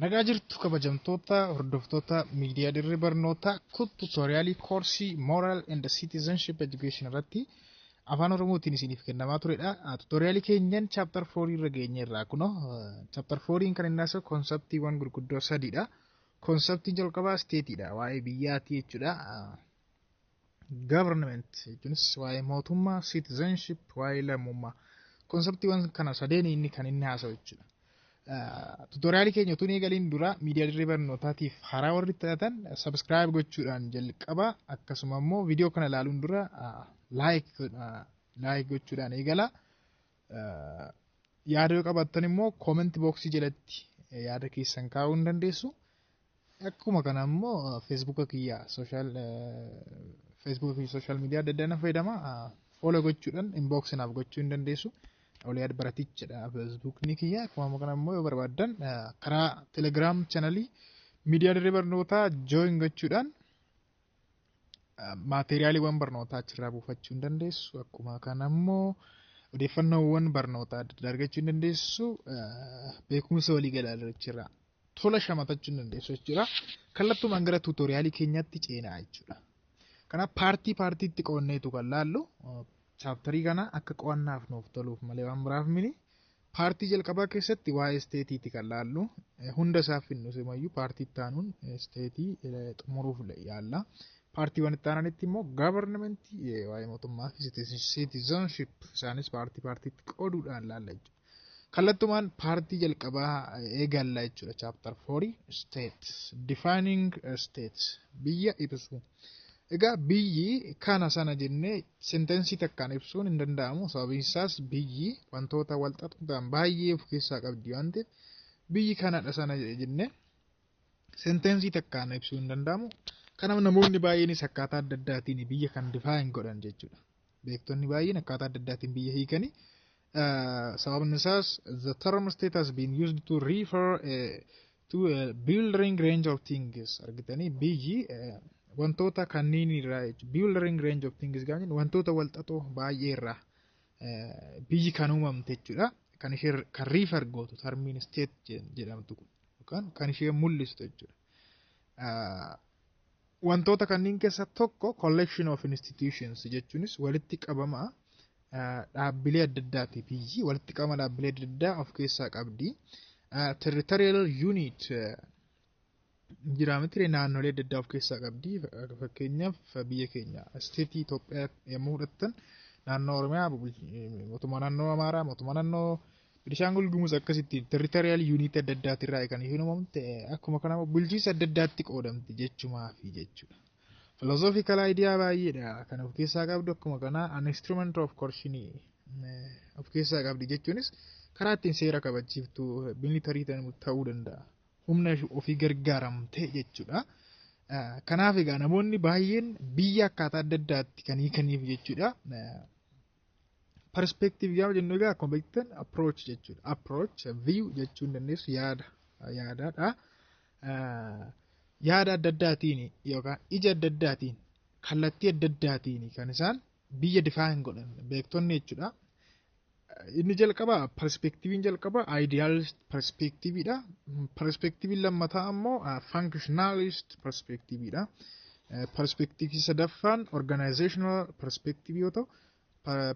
Nagaa jirtu, kabajamtoota hordoftoota miidiyaa Dirree Barnootaa. Kun tutorialii koorsii Moral and Citizenship Education irratti afaan Oromootiin isiniif kennamaa turedha. Tutorialii keenyan chapter 4 irra geenye irraa. Kunoo, chapter 4 kan inni haasa'u conceptiiwwan gurguddoo sadiidha. Conceptiin jalqabaa stateiidha. Waa'ee biyyaati jechuudha. Government jechuunis waa'ee mootummaa, citizenship waa'ee lammummaa. Conceptiiwwan kana sadeen inni kan inni haasa'u jechuudha. Tutorialii keenya utuu eegaliin dura, miidiyaa Dirree Barnootaatiif haaraa warri taatan subscribe gochuudhaan jalqaba. Akkasuma immoo viidiyoo kana ilaaluun dura like gochuudhaan eegala. Yaada yoo qabaattan immoo comment boxii jalatti yaada keessan kaa'uu hin dandeessu. Akkuma kana immoo Facebooka kiyya, social Facebooka kiyya, social media adda addaa na fayyadama. Follow gochuudhaan inbox naaf gochuu hin dandeessu. Oliyaad Baratichadha Facebookni kiyya. Akkuma kana immoo yoo barbaaddan karaa Telegram channelii miidiyaa Dirree Barnootaa join gochuudhaan materialiiwwan barnootaa achirraa buufachuu hin dandeessu. Akkuma kana immoo odeeffannoowwan barnootaa adda addaa argachuu hin dandeessu. Beekumsa waliigalaa achirraa tola shamatachuu hin dandeessu jechuudha. Kallattumaan gara tutorialii keenyaatti ceenaa jechuudha. Kanaaf partii partiitti qoonneetu kan laallu chapterii kana, akka qo'annaaf nuuf toluuf malee waan biraaf mini. Partii jalqabaa keessatti waa'ee stateiiti kan laallu. Hunda isaaf finnu simayyuu, partii itti aanuun stateii xumuruuf yaalla. Partiiwwan itti aananitti immoo governmentii, waa'ee mootummaa fi citizenship isaanis partii partiitti qooduudhaan laalla jechuudha. Kallattumaan partii jalqabaa eegalla jechuudha. Chapter 4, state, defining state, biyya ibsu. Egaa biyyi kana sana jennee sentenceii takkaan ibsuun hin danda'amu. Sababiin isaas biyyi wantoota wal xaxuudhaan baay'ee of keessaa qabdi waan ta'eef, biyyi kanadha sana jennee sentenceii takkaan ibsuu hin danda'amu. Kanaaf namoonni baay'eenis akkaataa adda addaatiin biyya kan define godhan jechuudha. Beektonni baay'een akkaataa adda addaatiin biyya hiikanii. Sababni isaas the term state has been used to refer to a bewildering range of things. Argitanii, biyyi wantoota kanneen irraa, bewildering range of things gaafa jennu, wantoota wal xaxoo baay'ee irraa biyyi kan uumamte jechuudha. Kan ishee kan refer gootu termiin state jedhamtu kun yookaan kan ishee mul'istu jechuudha. Wantoota kanneen keessaa tokko collection of institutions, jechuunis walitti qabama dhaabbilee adda addaati. Biyyi walitti qabama dhaabbilee adda addaa of keessaa qabdi. Territorial unit jira miti, naannolee adda addaa of keessaa qabdi. Fakkeenyaaf biyya keenya stateii Itoophiyaa yommuu fudhattan, naannoo Oromiyaa, mootummaa naannoo Amaaraa, mootummaa naannoo Beenishaangul Gumuz, akkasitti territorial unit adda addaatirraa kan isheen uumamte. Akkuma kana bulchiinsa adda addaatti qoodamti jechumaafi jechuudha. Philosophical idea baay'eedha kan of keessaa qabdu. Akkuma kana an instrument of coercion of keessaa qabdi, jechuunis karaa ittiin seera kabachiiftu military ta'uu danda'a. Humna ofii gargaaramte jechuudha. Kanaaf egaa namoonni baay'een biyya akkaataa adda addaatti kan hiikaniif jechuudha. Perspective gaafa jennu egaa, akkuma beektan, approach jechuudha. Approach, view jechuu hin dandeessu, yaada yaadaadha. Yaada adda addaatiin yookaan ija adda addaatiin, kallattii adda addaatiin kan isaan biyya define godhan beektonni jechuudha. Inni jalqabaa, perspectiveiin jalqabaa, idealist perspectiveidha. Perspectiveiin lammataa ammoo functionalist perspectiveidha. Perspectiveii sadaffaan organizational perspective yoo ta'u,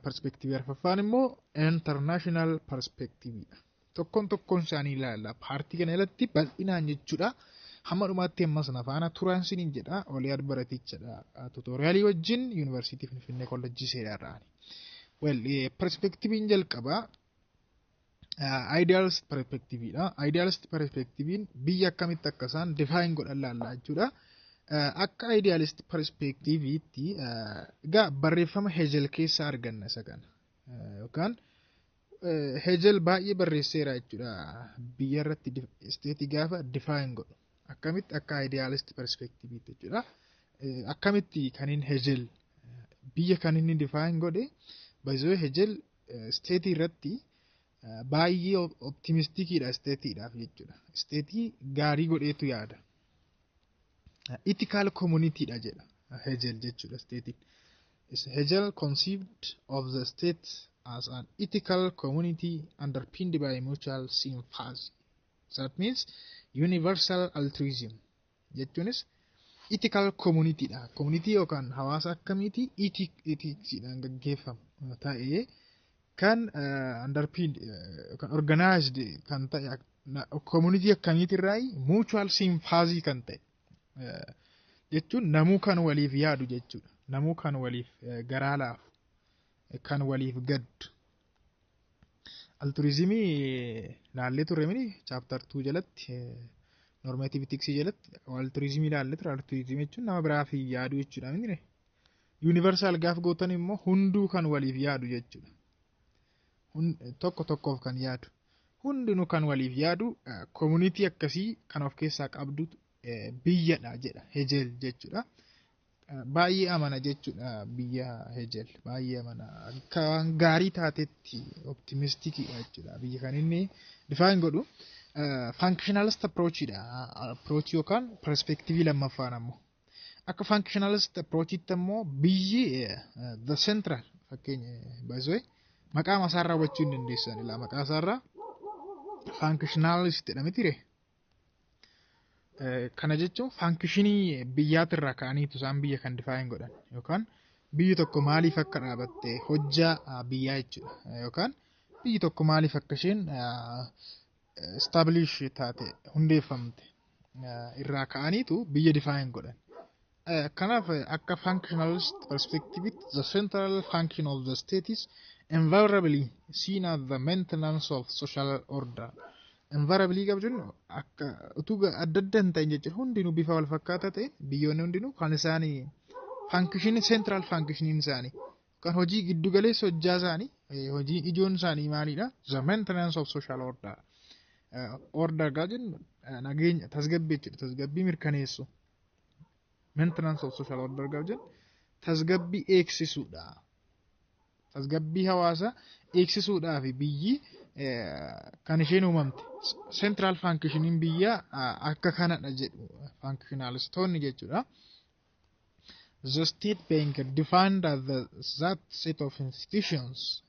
perspectiveii arfaffaan immoo international perspectiveidha. Tokkoon tokkoon isaanii ilaalla. Partii kana jalatti bal'inaan jechuudha. Hamma dhumaatti ammas na faana turaan siniin jedha. Oliyaad Baratichadha. Tutorialii wajjin Yuunivarsiitii Finfinnee, Kolleejjii Seeraarraani. Well, perspectiveiin jalqabaa idealist perspectiveidha. Idealist perspectiveiin biyya akkamitti akka isaan define godhan laalla jechuudha. Akka idealist perspectiveiitti egaa barreeffama Hegel keessa arganna isa kana. Yookaan Hegel baay'ee barreesseera jechuudha. Biyya irratti stateii gaafa define godhu. Akkamitti akka idealist perspectiveiitti jechuudha. Akkamitti kan inni Hegel biyya kan inni define godhe? Baay'ee Hegel stateii irratti baay'ee optimisticiidha stateiidhaaf jechuudha. Stateii gaarii godheetu yaada. Ethical communityidha jedha Hegel jechuudha stateiin. Hegel conceived of the state as an ethical community underpinned by mutual sympathy. That means universal altruism jechuunis ethical community dha. Community yookaan hawaasa akkamiiti? Ethicsiidhaan gaggeeffamu ta'ee kan underpinned yookaan organized kan ta'e, community akkamiitirraa? Mutual sympathy kan ta'e jechuun namuu kan waliif yaadu jechuudha. Namuu kan waliif garaa laafu, kan waliif gaddu. Altruismii laallee turre mini chapter 2 jalatti, normative ethics jalatti altruismii laallee turre. Altruismii jechuun nama biraaf yaadu jechuudha mini. Universal gaaf gootan immoo hunduu kan waliif yaadu jechuudha. Tokko tokkoof kan yaadu. Hundinuu kan waliif yaadu, community akkasii kan of keessaa qabdu biyyadha jedha Hegel jechuudha. Baay'ee amana jechuudha biyya Hegel, baay'ee amana, akka waan gaarii taatetti optimisticiidha jechuudha biyya kan inni define godhu. Functionalist approachidha, approach yookaan perspective lammaffaan ammoo. Akka functionalist approachitti ammoo biyyi the central fakkeenya baay'isee maqaa isaarraa hubachuu hin dandeessan ilaa maqaa isaarraa functionalist jedhame ture. Kana jechuun functionii biyyaatirraa ka'aniitu isaan biyya kan define godhan, yookaan biyyi tokko maaliif akka dhaabatte, hojjaa biyyaa jechuudha, yookaan biyyi tokko maaliif akka isheen establish taate, hundeeffamte irraa ka'aniitu biyya define godhan. Kanaaf akka functionalist perspective, the central function of the state is invariably seen as the maintenance of social order. Invariably qaba jennu akka utuu adda adda hin ta'in jechuudha, hundinuu bifa wal fakkaataa ta'e biyyoonni hundinuu kan isaanii functionii, central functioniin isaanii kan hojii giddugaleessa hojjaa isaanii, hojiin ijoon isaanii maalidha? The maintenance of social order. Order gaa jennu nageenya, tasgabbii jechuudha, tasgabbii mirkaneessu. Maintenance of social order gaa jennu tasgabbii eegsisuudha. Tasgabbii hawaasaa eegsisuudhaaf biyyi kan isheen uumamte. Central functioniin biyyaa akka kanadha jedhu functionalistoonni jechuudha. The state being defined as that set of institutions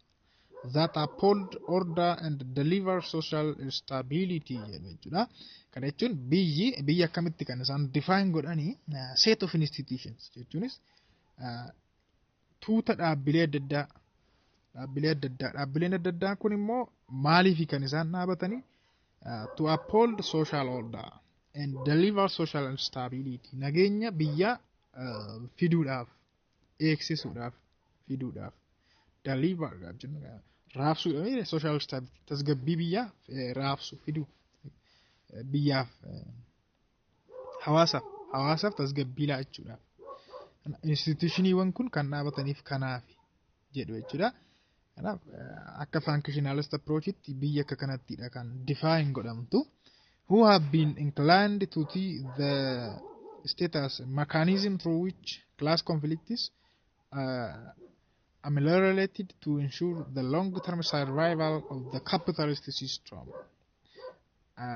that uphold order and deliver social stability jedhu jechuudha. Kana jechuun biyyi biyya akkamitti kan isaan define godhanii? Set of institutions jechuunis tuuta dhaabbilee adda addaa, dhaabbileen adda addaa kun immoo maaliif kan isaan dhaabatanii? To uphold social order and deliver social stability, nageenya biyya fiduudhaaf, eegsisuudhaaf, fiduudhaaf, deliver raabsuudha, social stability, tasgabbii biyyaa raabsu, fiduu, biyyaaf, hawaasaaf tasgabbii laachuudhaaf institutioniiwwan kun kan dhaabataniif kanaaf jedhu jechuudha. Kanaaf akka functionalist approachitti biyya akka kanattidha kan define godhamtu. Who have been inclined to see the state as a mechanism through which class conflict is ameliorated to ensure the long-term survival of the capitalist system.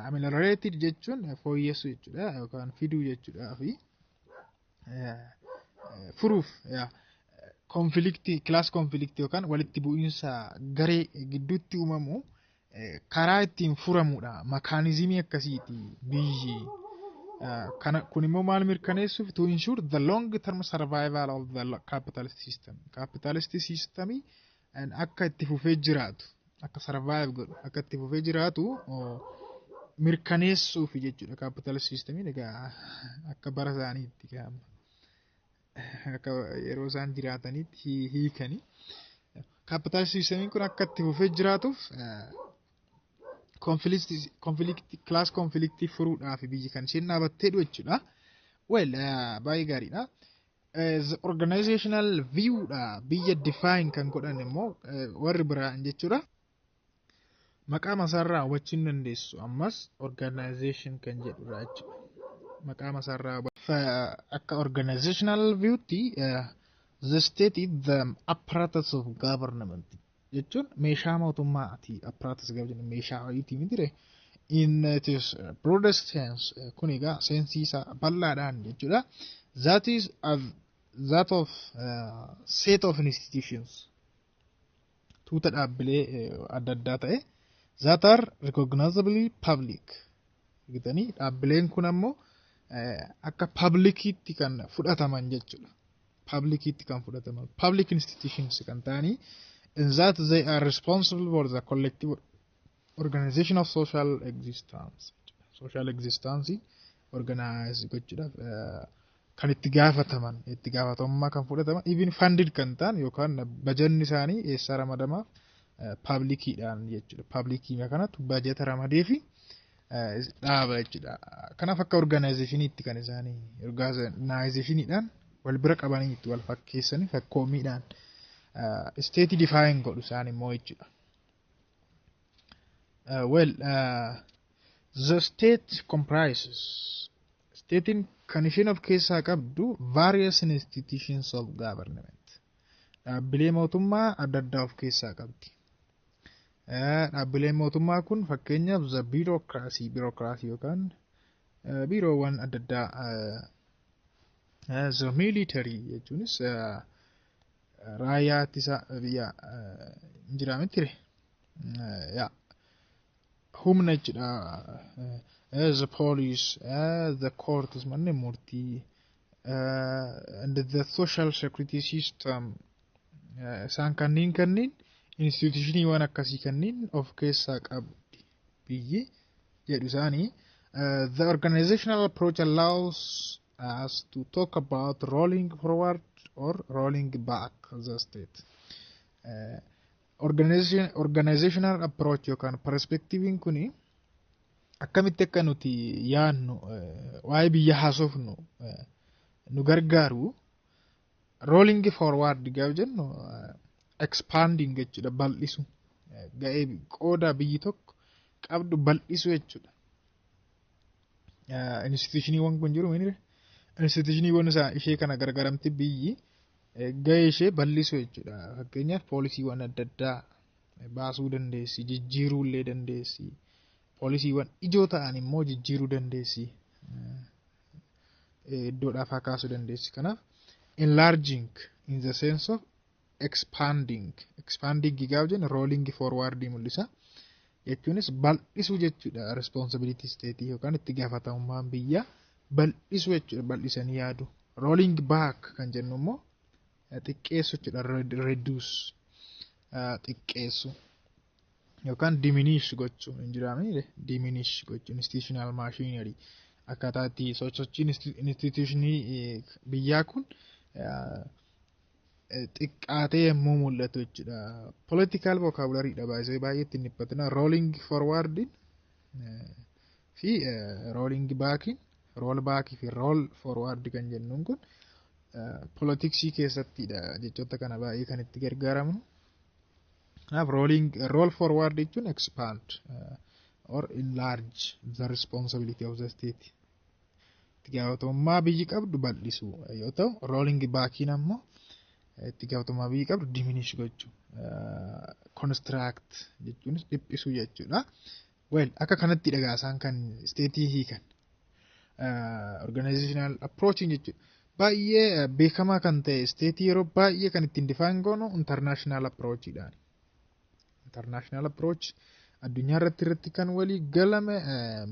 Ameliorated jechuun fooyyessuu jechuudha yookaan fiduu jechuudha fi furuuf conflictii, class conflictii yookaan walitti bu'iinsa garee gidduutti uumamu karaa ittiin furamudha. Mechanismii akkasiiti biyyi. Kana kun immoo maal mirkaneessuuf? To ensure the long term survival of the capitalist system. Capitalist system akka itti fufee jiraatu, akka survive godhu, akka itti fufee jiraatu mirkaneessuuf jechuudha. Capitalist system egaa akka bara isaaniitti, akka yeroo isaan jiraatanitti hiikanii. Capitalist system kun akka itti fufee jiraatuuf conflictii, class conflictii furuudhaaf biyyi kan isheen dhaabattee jechuudha. Well, baay'ee gaariidha. The organizational view dha biyya define kan godhan immoo warri biraan jechuudha. Maqaa masaarraa hubachuu hin dandeessu ammas organization kan jedhudha jechuudha. Maqaa masaarraa akka organizational viewtti the state is the apparatus of government jechuun meeshaa mootummaati. Apparatus gaafa jennu meeshaa wayiitii miti. In its broadest sense, kun egaa senseii isaa bal'aadhaan jechuudha. That is that of set of institutions, tuuta dhaabbilee adda addaa ta'e, that are recognizably public. Argitanii, dhaabbileen kun ammoo akka publiciitti kan fudhataman jechuudha. Publiciitti kan fudhataman, public institutions kan ta'anii, in that they are responsible for the collective organization of social existence. Social existence organize gochuudhaaf kan itti gaafataman, itti gaafatamummaa kan fudhataman, even funded kan ta'an yookaan bajanni isaanii eessaa ramadamaaf? Publiciidhaan jechuudha. Publicii kanatu bajata ramadee fi dhaaba jechuudha. Kanaaf akka organizationiitti kan isaanii organizationiidhaan wal bira qabanii itti wal fakkeessanii fakkoomiidhaan state define godhu isaan immoo jechuudha. Well, the state comprises, statein kan isheen of keessaa qabdu, various institutions of government. Dhaabbilee mootummaa adda addaa of keessaa qabdi. Dhaabbileen mootummaa kun fakkeenyaaf the bureaucracy yookaan biiroowwan adda addaa, the military jechuunis raayyaa ittisa biyya hin jira miti yaa humna jechuudha. The police, the courts, manneen murtii, and the social security system, isaan kanneen institutioniiwwan akkasii kanneen of keessaa qabdi biyyi jedhu isaanii. The organizational approach allows us to talk about rolling forward or rolling back the state. Organizational approach yookaan perspectiviin kuni akkamitti akka nuti yaadnu, waa'ee biyya haasofnu nu gargaaru. Rolling forward gaaf jennu expanding jechuudha, bal'isu, ga'ee qooda biyyi tokko qabdu bal'isu jechuudha. Institutioniiwwan kun jiru mini institutioniiwwan isaa ishee kana gargaaramti biyyi ga'ee ishee bal'isu jechuudha. Fakkeenyaaf policywwan adda addaa baasuu dandeessi, jijjiiruu illee dandeessi. Policywwan ijoo ta'an immoo jijjiiruu dandeessi. Iddoodhaaf haa kaasuu dandeessi. Kanaaf enlarging in the sense of expanding. Expanding gaaf jennu rolling forward mul'isa. Jechuunis bal'isuu jechuudha, responsibility state yookaan itti gaafatamummaan biyyaa bal'isuu jechuudha, bal'isanii yaadu. Rolling back kan jennu immoo xiqqeessu jechuudha, reduce, xiqqeessu yookaan diminish gochuun hin jiraamne, diminish gochuun institutional machinery, akkaataa itti sochochiin institutionii biyyaa kun xiqqaatee yommuu mul'atu jechuudha. Political vocabulary dha, baay'ee baay'ee ittiin dhiphatina. Rolling forward fi rolling backiin, roll back fi roll forward kan jennuun kun politicsii keessattidha jechoota kana baay'ee kan itti gargaaramnu. Kanaaf rolling, roll forward jechuun expand or enlarge the responsibility of the state. Itti gaafatamummaa biyyi qabdu bal'isu yoo ta'u, rolling backiin ammoo itti gaafatamummaa biyyi qabdu diminish gochuu, contract jechuunis dhiphisuu jechuudha. Well, akka kanatti dhagaa isaan kan stateii hiikan. Organizational approaching jechuudha. Baay'ee beekamaa kan ta'e stateii yeroo baay'ee kan ittiin define goonu international approachidhaan. International approach addunyaa irratti kan walii galame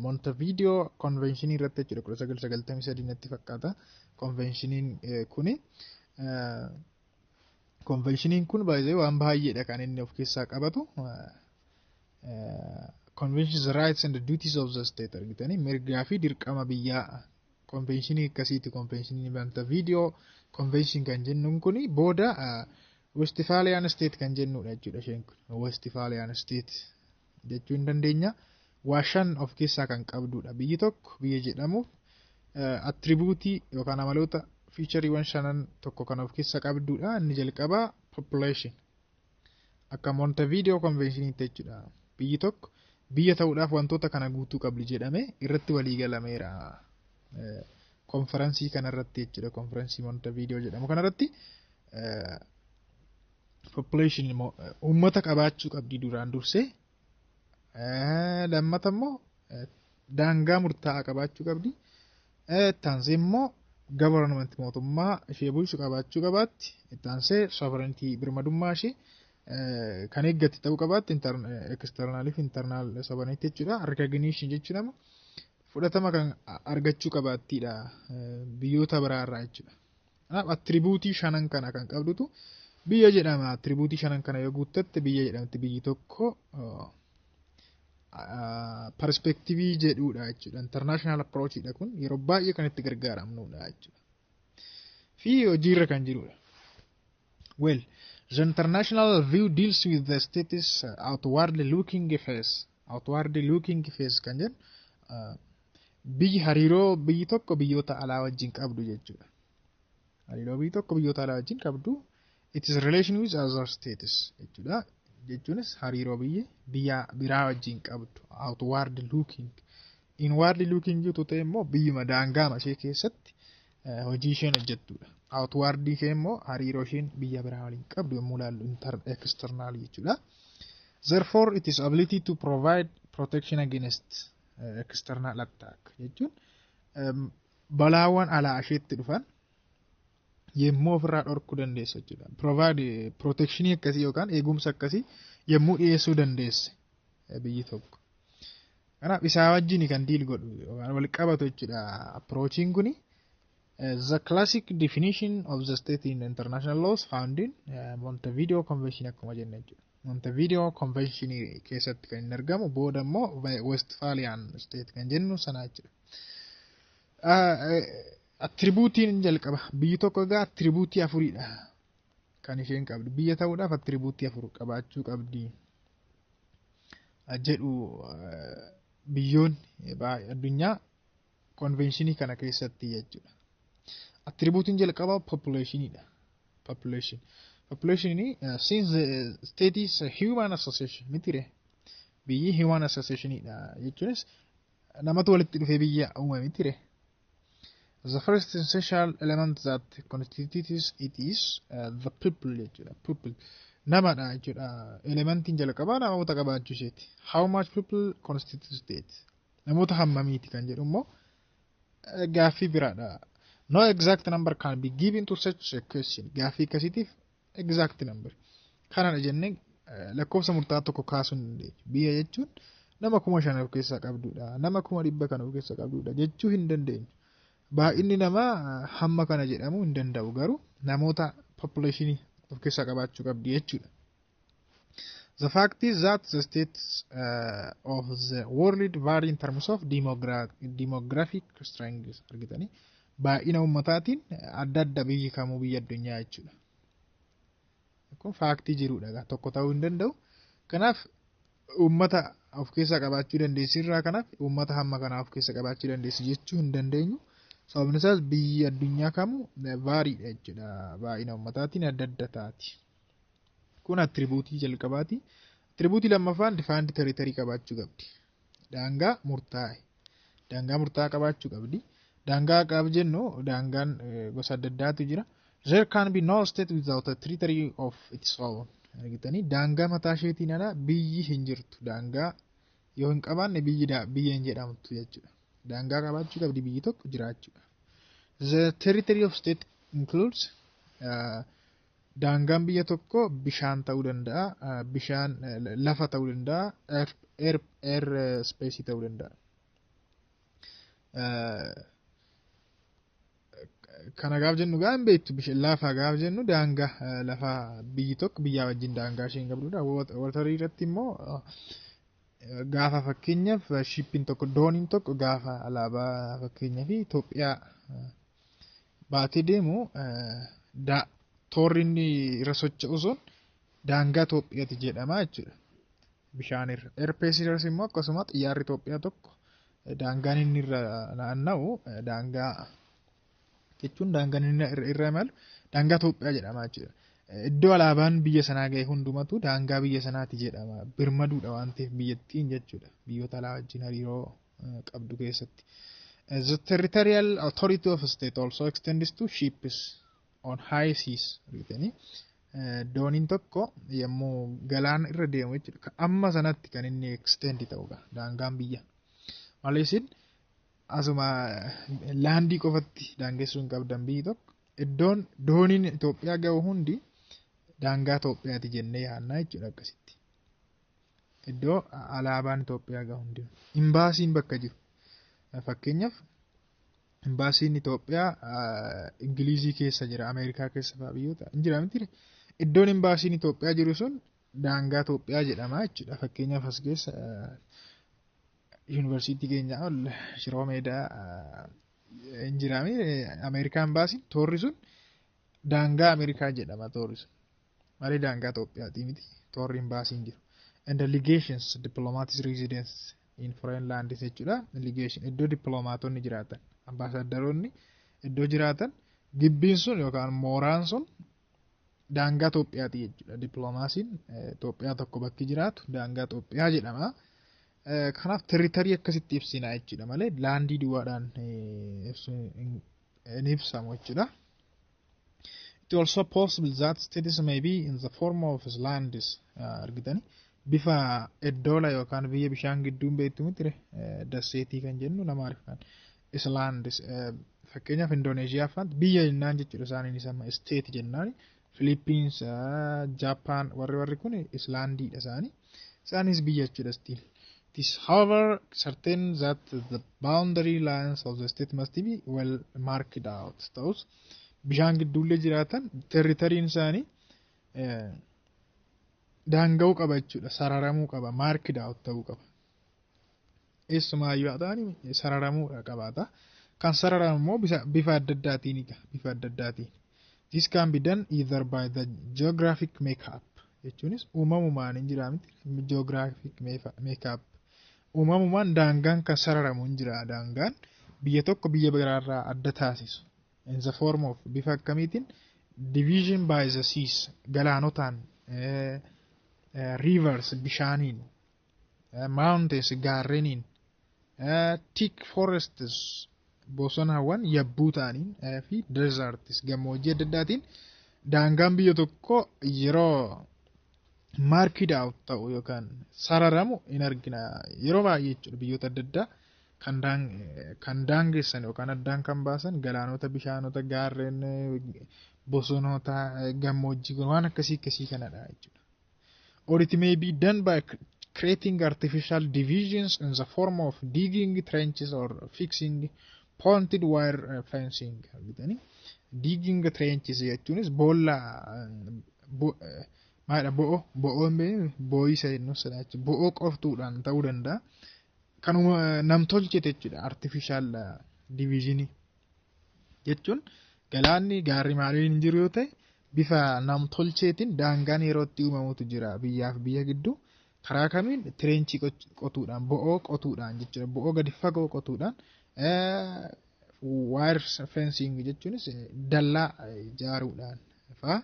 Montevideo Convention irratti jechuudha, 1993 natti fakkaata. Conventioniin kuni. Conventioniin kun baay'ee waan baay'eedha kan inni of keessaa qabatu. Conventions, rights and duties of the state, argitanii, mirgaa fi dirqama biyyaa conventionii akkasiiti. Conventionii Montevideo Convention kan jennuun kuni booda Westphalian state kan jennudha jechuudha isheen kun. Westphalian state jechuu hin dandeenya. Waa shan of keessaa kan qabdudha. Biyyi tokko biyya jedhamuuf attributeii yookaan amaloota, featureiiwwan shanan tokko kan of keessaa qabdudha. Inni jalqabaa population. Akka Montevideo Conventioniitti jechuudha. Biyyi tokko biyya ta'uudhaaf wantoota kana guutuu qabdi jedhamee irratti walii galameera. Konferansii kanarratti jechuudha. Konferansii Montevideo jedhamu kanarratti population immoo uummata qabaachuu qabdi duraan dursee. Lammata immoo daangaa murtaa'aa qabaachuu qabdi. Ittaansee immoo government, mootummaa ishee bulchu qabaachuu qabaatti. Ittaansee sovereignty, birmadummaa ishee kan eeggatti ta'uu qabaatti, external fi internal sovereignty jechuudha. Recognition jechuun ammoo Fudhatama kan argachuu qabaattiidha biyyoota biraarraa jechuudha. Kanaaf attribute shanan kana kan qabdutu biyya jedhama. Attribute shanan kana yoo guuttatte biyya jedhamti biyyi tokko perspective jedhudha jechuudha. International approachidha kun, yeroo baay'ee kan itti gargaaramnudha jechuudha. Fi hojiirra kan jirudha. Well, the international view deals with the state's outwardly looking face. Outwardly looking face kan jedhu biyyi hariiroo biyyi tokko biyyoota alaa wajjin qabdu jechuudha. Hariiroo biyyi tokko biyyoota alaa wajjin qabdu, it is relation with other states jechuudha. Jechuunis hariiroo biyyi biyya biraa wajjin qabdu outward looking. Inward looking yoo ta'e immoo biyyuma daangaa ishee keessatti hojii isheen hojjettudha. Outward ishee immoo hariiroo isheen biyya biraa waliin qabdu yommuu ilaallu external jechuudha. Therefore, it is ability to provide protection against external attack jechuun balaawwan alaa isheetti dhufan yommuu ofirraa dhorkuu dandeessu jechuudha. Provide protectionii akkasii yookaan eegumsa akkasii yommuu dhiyeessuu dandeesse biyyi tokko. Kanaaf isaa wajjin kan deal godhu yookaan wal qabatu jechuudha approachiin kuni. The classic definition of the state in international laws found in Montevideo Convention akkuma jenne jechuudha. Montevideo Convention keessatti kan inni argamu, booda immoo Westphalian state kan jennu sana jechuudha. Attributeiin jalqaba biyyi tokko egaa attribute afuridha kan isheen qabdu. Biyya ta'uudhaaf attribute afur qabaachuu qabdi jedhu biyyoonni addunyaa conventionii kana keessatti jechuudha. Attributeiin jalqabaa populationidha. Population. Population, since the state is a human association mitire, biyyi human associationidha jechuunis namatu walitti dhufee biyya uume mitire. The first essential element that constitutes it is the people jechuudha. People namadha jechuudha. Elementiin jalqabaa namoota qabaachuu isheeti. How much people constitute state? Namoota hammamiiti kan jedhu immoo gaaffii biraadha. No exact number can be given to such a question. Gaaffii akkasiitiif exact number kanadha jennee lakkoofsa murtaa'aa tokko kaasuu hin dandeenyu. Biyya jechuun nama 5,000 of keessaa qabdudha. Nama 100,000 kan of keessaa qabdudha jechuu hin dandeenyu. Baay'inni namaa hamma kana jedhamuu hin danda'u, garuu namoota population of keessaa qabaachuu qabdi jechuudha. The fact is that the states of the world vary in terms of demographic strength, argitanii, baay'ina ummataatiin adda adda biyyi kamuu biyya addunyaa jechuudha. Kun factii jirudha, tokko ta'uu hin danda'u. Kanaaf uummata of keessaa qabaachuu dandeessi irraa kanaaf uummata hamma kanaa of keessaa qabaachuu dandeessi jechuu hin dandeenyu. Sababni isaas biyyi addunyaa kamuu varydha jechuudha. Baay'ina uummataatiin adda adda taati. Kun attribute jalqabaati. Attribute lammaffaan defined territory qabaachuu qabdi. Daangaa murtaa'e. Daangaa murtaa'aa qabaachuu qabdi. Daangaa qaab jennu daangaan gosa adda addaatu jira. There can be no state without a territory of its own. Argitanii, daangaa mataa isheetiin ala biyyi hin jirtu. Daangaa yoo hin qabaanne biyyi biyya hin jedhamtu jechuudha. Daangaa qabaachuu qabdi biyyi tokko jiraachuudha. The territory of state includes daangaan biyya tokko bishaan ta'uu danda'a, bishaan lafa ta'uu danda'a, air space ta'uu danda'a. Kana gaaf jennu gaa hin beektu, lafa gaaf jennu daangaa lafa biyyi tokko biyyaa wajjin daangaa isheen qabdudha. Waterii irratti immoo gaafa fakkeenyaaf shipiin tokko, dooniin tokko gaafa alaabaa fakkeenyaaf Itoophiyaa baatee deemu, toorri inni irra socho'u sun daangaa Itoophiyaati jedhama jechuudha. Bishaan irra. Airspace irras immoo akkasuma xiyyaarri Itoophiyaa tokko daangaan inni irra naanna'u, daangaa jechuun daangaan inni irra imalu daangaa Itoophiyaa jedhama jechuudha. Iddoo alaabaan biyya sanaa ga'e hundumatu daangaa biyya sanaati jedhama. Birmaduudha waan ta'eef biyyattiin jechuudha. Biyyoota alaa wajjin hariiroo qabdu keessatti. The territorial authority of state also extends to ships on high seas. Argitanii, dooniin tokko yommuu galaana irra deemu jechuudha. Amma sanatti kan inni extend ta'udha daangaan biyya. Malee asuma landii qofatti daangessuu hin qabdan biyyi tokko. Iddoon dooniin Itoophiyaa ga'u hundi daangaa Itoophiyaati jennee yaadna jechuudha akkasitti. Iddoo alaabaan Itoophiyaa ga'u hundi. Imbaasiin bakka jiru. Fakkeenyaaf, imbaasiin Itoophiyaa Ingilizii keessa jira, Ameerikaa keessa fa'aa biyyoota hin jira miti. Iddoon imbaasiin Itoophiyaa jiru sun daangaa Itoophiyaa jedhama jechuudha. Fakkeenyaaf, as keessa yuunivarsiitii keenya ol Shiroo Meedaa hin jiraami Ameerikaa imbaasiin, toorri sun daangaa Ameerikaa jedhama toorri sun. Malee daangaa Itoophiyaatii miti toorri imbaasiin jiru. And the legations, diplomatic residence in foreign lands jechuudha. Legation, iddoo dippiloomaatonni jiraatan, ambaasaaddaroonni iddoo jiraatan, gibbiin sun yookaan mooraan sun daangaa Itoophiyaati jechuudha. Dippiloomaasiin Itoophiyaa tokko bakki jiraatu daangaa Itoophiyaa jedhama. Kanaaf territory akkasitti ibsina jechuudha malee landii duwwaadhaan hin ibsamu jechuudha. It also possible that states may be in the form of islands, argitani, bifa eddoola yookaan biyya bishaan gidduun beektu miti, dasseetii kan jennu nama arifaan islands. Fakkeenyaaf, Indooneeshiyaa fa'aan biyya jennaan jechuudha, isaaniin isa state jennaan. Philippines, Japan, warri kun islandiidha isaanii, isaanis biyya jechuudha still. It is, however, certain that the boundary lines of the state must be well marked out. Ta'us bishaan gidduullee jiraatan territoryn isaanii daanga'uu qaba jechuudha. Sararamuu qaba. Marked out ta'uu qaba. Eessumaayyuu haa ta'ani sararamuu qabaata. Kan sararamu immoo bifa adda addaatiinidha. Bifa adda addaatiin. This can be done either by the geographic makeup jechuunis uumamumaan hin jira miti, geographic makeup, uumamumaan daangaan kan sararamu hin jira, daangaan biyya tokko biyya biraarraa adda taasisu. In the form of, bifa akkamiitiin? Division by the seas, galaanotaan, rivers, bishaaniin, mountains, gaarreniin, thick forests, bosonawwan yabbuu ta'aniin, fi deserts, gammoojjii adda addaatiin daangaan biyya tokko yeroo marked out ta'u yookaan sararamu in argina yeroo baay'ee jechuudha. Biyyoota adda addaa kan daangessan yookaan addaan kan baasan galaanota, bishaanota, gaarreen, bosonoota, gammoojjii, waan akkasii akkasii kanadha jechuudha. Or it may be done by creating artificial divisions in the form of digging trenches or fixing pointed wire fencing, argitanii. Digging trenches jechuunis boolla, maalidha, bo'oo, bo'oon boo'isa jennu sana jechuudha. Bo'oo qoftuudhaan ta'uu danda'a. Kanuma namtolchete jechuudha, artificial divisionii jechuun galaanni, gaarri maaliin hin jiru yoo ta'e, bifa namtolcheetiin daangaan yeroo itti uumamutu jira biyyaaf biyya gidduu. Karaa kamiin? Trenchii qotuudhaan, bo'oo qotuudhaan jechuudha, bo'oo gadi fagoo qotuudhaan. Wire fencing jechuunis dallaa ijaaruudhaan fa'aa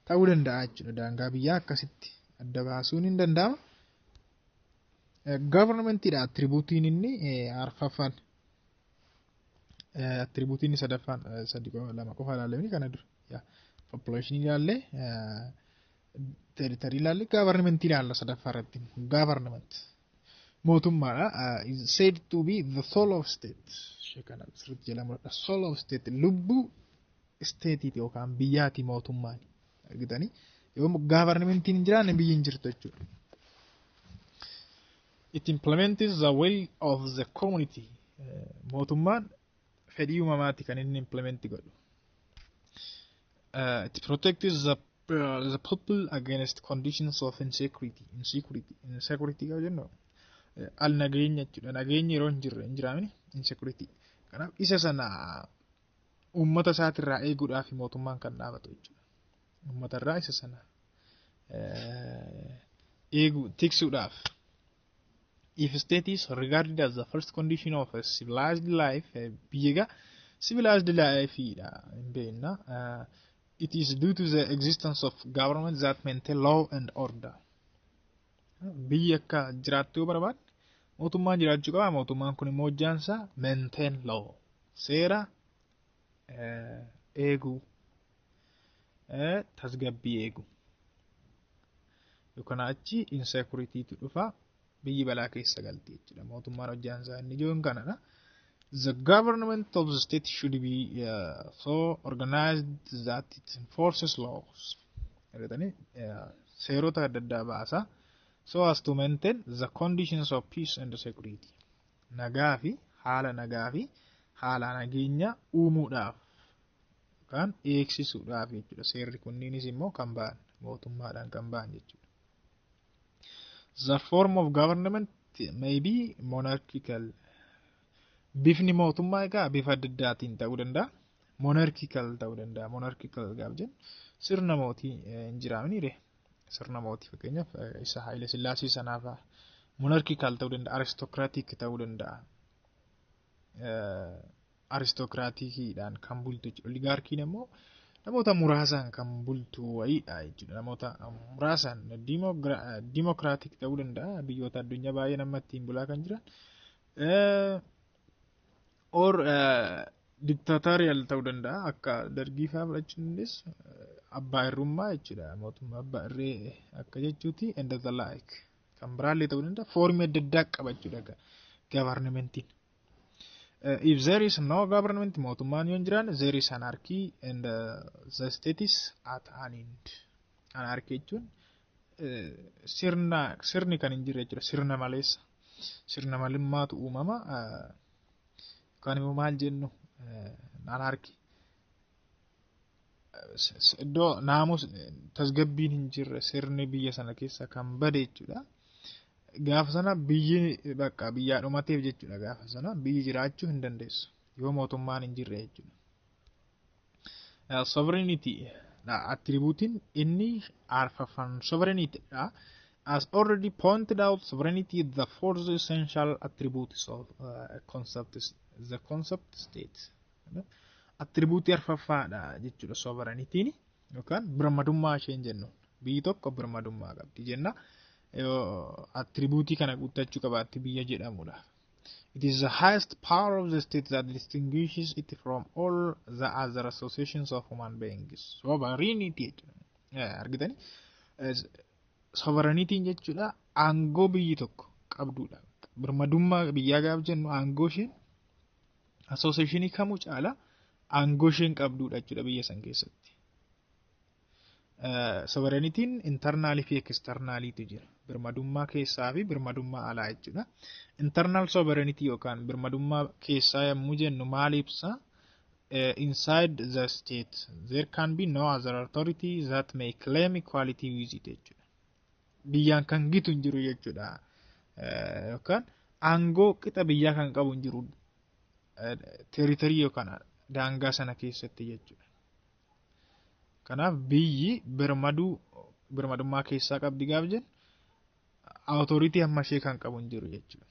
ta'uu danda'a jechuudha. Daangaa biyyaa akkasitti adda baasuun hin danda'ama. Governmentiidha attributeiin inni arfaffaan. Attributeiin sadaffaan, sadi lama qofa ilaallee kana dura. Population ilaallee, territory ilaallee, government ilaalla sadaffaa irratti. Government mootummaadha. Is said to be the soul of state. Ishee kana sirriitti jala muradha. Soul of state, lubbuu stateiiti yookaan biyyaati mootummaan. Argitanii, yoo governmentiin hin jiraanne biyyi hin jirtu jechuudha. It implements the will of the community. Mootummaan fedhii uumamaati kan inni implement godhu. It protects the people against conditions of insecurity. Insecurity, insecurity qaba jennu al nageenya jechuudha. Nageenyi yeroo hin jirre hin jiraamini insecurity. Kanaaf isa sana uummata isaatirraa eeguudhaaf mootummaan kan dhaabatu jechuudha. Uummata irraa isa sana eeguu, tiksuudhaaf. If state is regarded as the first condition of a civilized life, biyya egaa civilized life dha hin beekna. It is due to the existence of government that maintain law and order. Biyyi akka jiraattu yoo barbaadde mootummaan jiraachuu qaba. Mootummaan kun immoo hojjaan isaa maintain law. Seera eeguu, tasgabbii eeguu. Yookaan achi insecuritytu dhufa, biyyi balaa keessa galti jechuudha. Mootummaan hojjaan isaa inni ijoon kanadha. The government of the state should be so organized that it enforces laws. Argatanii, seerota adda addaa baasa. So as to maintain the conditions of peace and security. Nagaa fi Haala nagaa fi haala nageenya uumuudhaaf yookaan eegsisuudhaaf jechuudha. Seerri kunniinis immoo kan ba'an mootummaadhaan kan ba'an jechuudha. The form of government may be monarchical. Bifni mootummaa egaa bifa adda addaatiin ta'uu danda'a. Monarchical ta'uu danda'a. Monarchical gaaf jennu sirna mootii hin jiraamni. Sirna mootii, fakkeenyaaf isa Haayile Sillaasee sanaaf monarchical ta'uu danda'a. Aristocratic ta'uu danda'a. Aristocraticiidhaan kan bultu jechuudha. Oligarchyn immoo namoota muraasaan kan bultu wayiidha jechuudha. Namoota muraasaan democratic ta'uu danda'a. Biyyoota addunyaa baay'ee nama ittiin bulaa kan jiran. Or dictatorial ta'uu danda'a. Akka Dargii fa'aa fudhachuu dandeessu. Abbaa irrummaa jechuudha. Mootummaa abbaa irree akka jechuuti, and the like. Kan biraallee ta'uu danda'a. Formii adda addaa qaba jechuudha governmentiin. If there is no government, mootummaan yoo hin jiraanne, there is anarchy and the state is at an end. Anarchy jechuun sirni kan hin jirre jechuudha. Sirna maleessa. Sirna malummaatu uumama. Yookaan immoo maal jennu anarchy. Iddoo naamus tasgabbiin hin jirre, sirni biyya sana keessa kan bade jechuudha. Gaafa sana biyyi bakka biyyaa dhumateef jechuudha. Gaafa sana biyyi jiraachuu hin dandeessu yoo mootummaan hin jirre jechuudha. Sovereignty attributeiin inni arfaffaan sovereignty dha. As already pointed out, sovereignty is the fourth essential attribute of concept, the concept state. Attributeii arfaffaadha jechuudha sovereignty'n yookaan birmadummaa isheen jennu. Biyyi tokko birmadummaa qabdi jenna. Attributeii kana guuttachuu qabaatti biyya jedhamudha. It is the highest power of the state that distinguishes it from all the other associations of human beings. Sovereignty jechuudha. Argitanii? Sovereignty jechuudha aangoo biyyi tokko qabdudha. Birmadummaa biyyaa gaaf jennu aangoo isheen associationii kamuu caala aangoo isheen qabdudha jechuudha biyya san keessatti. Sovereignty'n internalii fi externaliitu jira. Birmadummaa keessaa fi birmadummaa alaa jechuudha. Internal sovereignty yookaan birmadummaa keessaa yommuu jennu maal ibsa? Inside the state there can be no other authority that may claim equality with it jechuudha. Biyyaan kan gitu hin jiru jechuudha. Yookaan aangoo qixa biyyaa kan qabu hin jiru territory yookaan daangaa sana keessatti jechuudha. Kanaaf biyyi birmadummaa keessaa qabdi gaaf jennu authority hamma ishee kan qabu hin jiru jechuudha.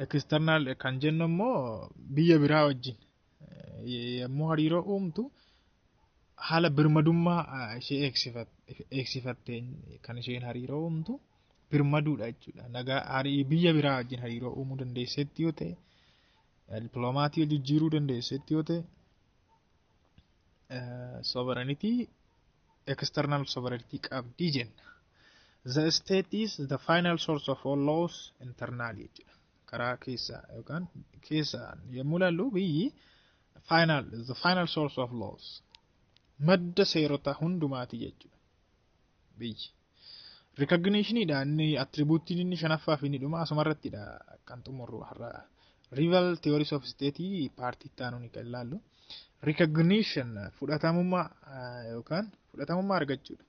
External kan jennu immoo biyya biraa wajjin yommuu hariiroo uumtu haala birmadummaa ishee eegsifatteen kan isheen hariiroo uumtu birmaduudha jechuudha. Nagaa biyya biraa wajjin hariiroo uumuu dandeessetti yoo ta'e, dippiloomatii jijjiiruu dandeessetti yoo ta'e, sovereignty, external sovereignty qabdii jenna. The state is the final source of all laws internally jechuudha. Karaa keessaa yookaan keessaan yommuu ilaallu biyyi the final source of laws, madda seerota hundumaati jechuudha. Biyyi. Recognitionidha inni attributeiin inni shanaffaa fi inni dhuma asumarrattidha kan xumurru har'a. Rival theories of state partii itti aanuun kan ilaallu. Recognition, fudhatamummaa yookaan fudhatamummaa argachuudha.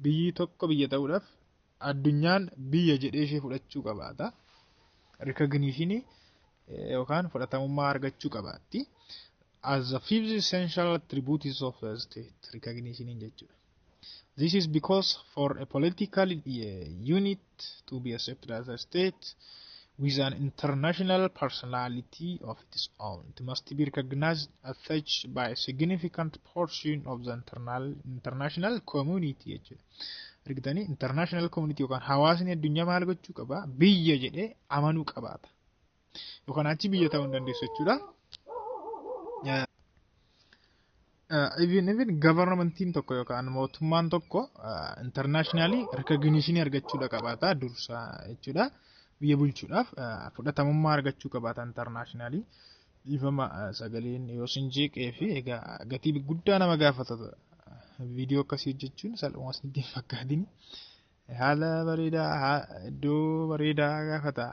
Biyyi tokko biyya ta'uudhaaf addunyaan biyya jedhee ishee fudhachuu qabaata. Recognition yookaan fudhatamummaa argachuu qabaatti. As the fifth essential attributes of a state, recognition jechuudha. This is because for a political unit to be accepted as a state with an international personality of its own, it must be recognized as such by a significant portion of the international community jechuudha. Argitanii, international community yookaan hawaasni addunyaa maal gochuu qaba? Biyya jedhee amanuu qabaata. Yookaan achi biyya ta'uu hin dandeessu jechuudha. Even governmentiin tokko yookaan mootummaan tokko internationally recognition argachuudha qabaata dursa jechuudha. Biyya bulchuudhaaf fudhatamummaa argachuu qabaata internationally. Dhiifama, sagaleen yoo sin jeeqee fi egaa gatii guddaa nama gaafata. Viidiyoo akkasii hojjechuun salphumas nutti hin fakkaatin. Haala bareedaa, iddoo bareedaa gaafata.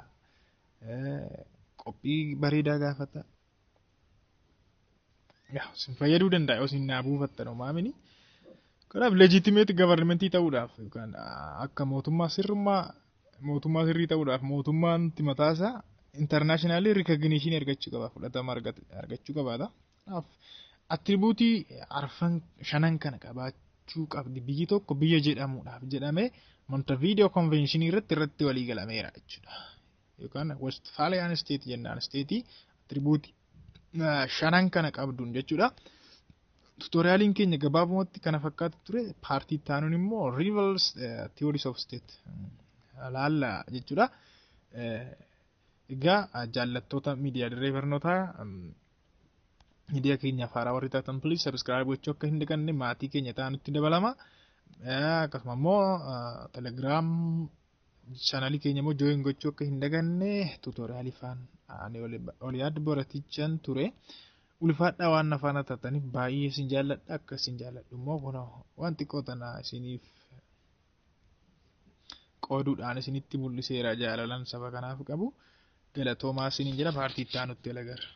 Qophii bareedaa gaafata. Isin fayyaduu danda'a yoo isin naa buufattan homaamini. Kanaaf legitimate governmentii ta'uudhaaf yookaan akka mootummaa sirrummaa mootummaa sirrii ta'uudhaaf mootummaan mataasaa internationally recognition argachuu qaba, fudhatama argachuu qabaata. Kanaaf attribute arfan shanan kana qabaachuu qabdi biyyi tokko biyya jedhamuudhaaf jedhamee Montevideo Convention irratti walii galameera jechuudha. Yookaan Westphalian State jennaan state attribute shanan kana qabduun jechuudha. Tutorialiin keenya gabaabumatti kana fakkaatu ture. Partii itti aanuun immoo Rivals Theories of State laalla jechuudha. Egaa jaallattoota miidiyaa dirree barnootaa, miidiyaa keenyaaf haaraa warri taatan please subscribe gochuu akka hin daganne, maatii keenya ta'anutti dabalama. Akkasuma immoo Telegram channelii keenya immoo join gochuu akka hin daganne. Tutorialii faan ani Oliyaad Boratichaan ture. Ulfaadhaa, waan na faana taataniif baay'ee isin jaalladha. Akka isin jaalladhu immoo kun waan xiqqoo tana isiniif qooduudhaan isinitti mul'iseera jaalalan saba kanaaf qabu. Galatoomaa isiniin jira, partii itti aanutti wal agarra.